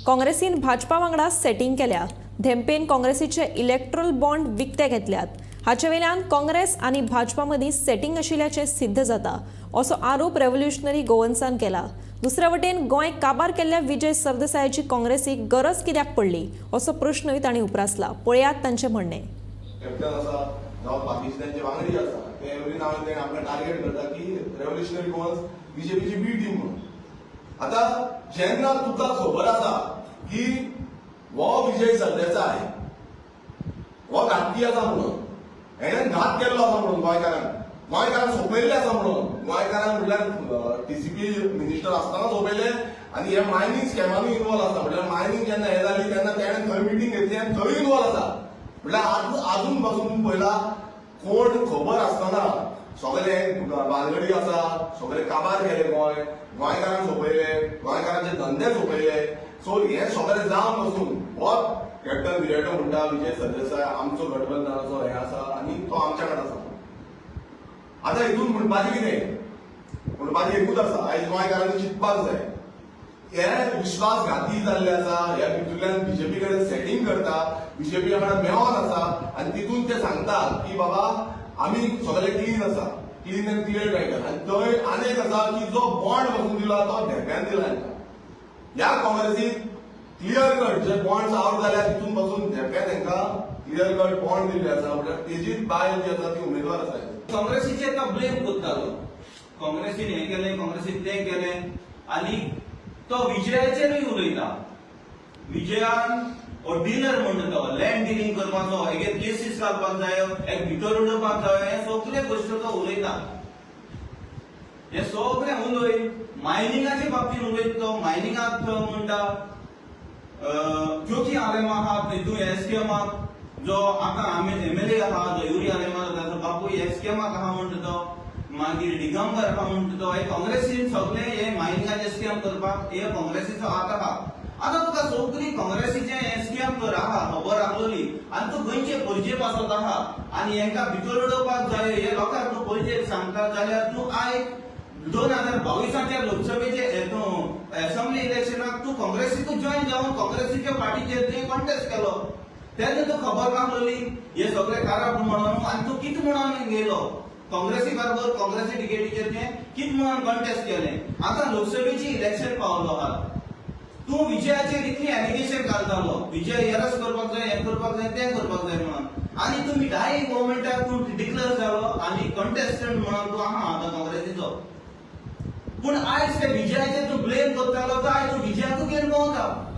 काँग्रेसीन भाजपा वांगडा सेटींग केल्या. धेंपेन काँग्रेसीचे इलेक्ट्रल बॉन्ड विकते घेतल्यात. हाचे वयल्यान काँग्रेस आनी भाजपा मदीं सेटींग आशिल्ल्याचें सिद्ध जाता, असो आरोप रेव्होल्युशनरी गोवन्सान केला. दुसरे वटेन गोंय काबार केल्ल्या विजय सरदेसायाची काँग्रेसीक गरज कित्याक पडली, असो प्रश्नूय तांणी उप्रासला. पळयात तांचें म्हणणें. कॅप्टन आसा जावं बाकीचे त्यांचे वांगडी आसा, ते एवरी नाव ते आपल्या टार्गेट करता की रेव्होल्युशनरी गोवन्स बीजेपीची बी टीम म्हणून. आता जेन्ना तुका खबर आसा की हो विजय सरदेसाय हो घातकी आसा म्हणून, हेणें घात केल्लो आसा म्हणून, गोंयकारांक सोंपयल्ले आसा म्हणून, गोंयकारांक म्हटल्यार टीसीपी मिनिस्टर आसतना सोंपयले आनी हे मायनींग स्कॅमानूय इन्वॉल्व आसा. म्हटल्यार मायनींग जेन्ना हे जाली तेन्ना तेणें थंय मिटींग घेतली आनी थंय इन्वॉल्व आसा. म्हटल्यार आजून पासून पयला कोण खबर आसतना सगळे बालगडी आसा, सगळे काबार केले गोंय, गोंयकारांक सोंपयले, गोंयकारांचे धंदे सोंपयले. सो हे सगळे जावन वचून हो कॅप्टन विरेटो म्हणटा, विजय सरदेसाय आमचो गठबंधनाचो हे आसा आनी तो आमच्या कडेन आसा. आतां हितून म्हणपाचें कितें? म्हणपाचें एकूच आसा, आयज गोंयकारांनी चिंतपाक जाय, हे विश्वासघाती जाल्ले आसा. ह्या भितूरल्यान बीजेपी कडेन सेटींग करता, बीजेपी वांगडा मेळोन आसा आनी तितून ते सांगता की बाबा, आमी सगळे क्लीन आसा, क्लीन अँड क्लियर टायटल. आनी थंय आनी एक आसा की जो बॉन्ड बसून दिला तो धेंप्यान दिला तांकां. ह्या काँग्रेसीत क्लियर कट जे बॉन्ड्स आवट जाल्या, तितून पासून धेंप्यान तांकां क्लियर कट बॉन्ड दिल्ले आसा. म्हळ्यार तेजीच बायल जी आसा ती उमेदवार आसा. काँग्रेसीचेर तो ब्लेम करतालो, काँग्रेसीन हें केलें, काँग्रेसीन तें केलें आनी तो विजयाचेरूय उलयता. विजयान हो डिलर म्हणटा तो, लँड डिलिंग करपाचो, हेगेर केसीस घालपाक जायो, एक भितर उडोवपाक जायो, हे सगळे गोश्टी तो उलयता. हे सगळे उलय मायनिंगाचे बाबतींत उलयता तो. मायनिंगाक तो म्हणटा, ज्योती आलेमा आहा, तितून एसकेमाक जो आतां आमी एमएलए आहा, जो युरी आलेमा, ताचो बापूय एसकेमाक आहा म्हणटा तो. मागीर दिगंबर आहा म्हणटा तो. हे काँग्रेसीन सगळे हे मायनिंगाचे स्कॅम करपाक हे काँग्रेसीचो हात आहा. आतां तुका सगळी काँग्रेसीचे हे स्कॅम तर आहा खबर आसलोली आनी तूं गोंयचे परजे पासत आहा आनी हेंकां भितर उडोवपाक जाय हे लोकांक तूं पयजे सांगता जाल्यार तूं आयक, 2022च्या लोकसभेचे तूं असेंब्ली इलेक्शनाक तूं काँग्रेसीकूच जॉयन जावन काँग्रेसीच्या पार्टीचेर तुवें कॉन्टेस्ट केलो, तेन्ना तूं खबर नासलोली हे सगळे करप्ट म्हणून आनी तूं कितें म्हणून गेलो काँग्रेसी बरोबर? काँग्रेसी टिकेटीचेर तुवें कितें म्हणून कॉन्टेस्ट केलें? आतां लोकसभेची इलेक्शन पावलो आहा, तूं विजयाचेर इतली एलिगेशन घालतालो, विजय एरस्ट करपाक जाय, हें करपाक जाय, तें करपाक जाय म्हणून, आनी तुमी डायरेक्ट गव्हर्मेंटाक तूं डिक्लेअर जालो आनी कंटेस्टंट म्हणून तूं आहा आतां काँग्रेसीचो. पूण आयज ते विजयाचेर तूं ब्लेम करतालो, तो आयज तूं विजयाकूच घेवन भोंवता.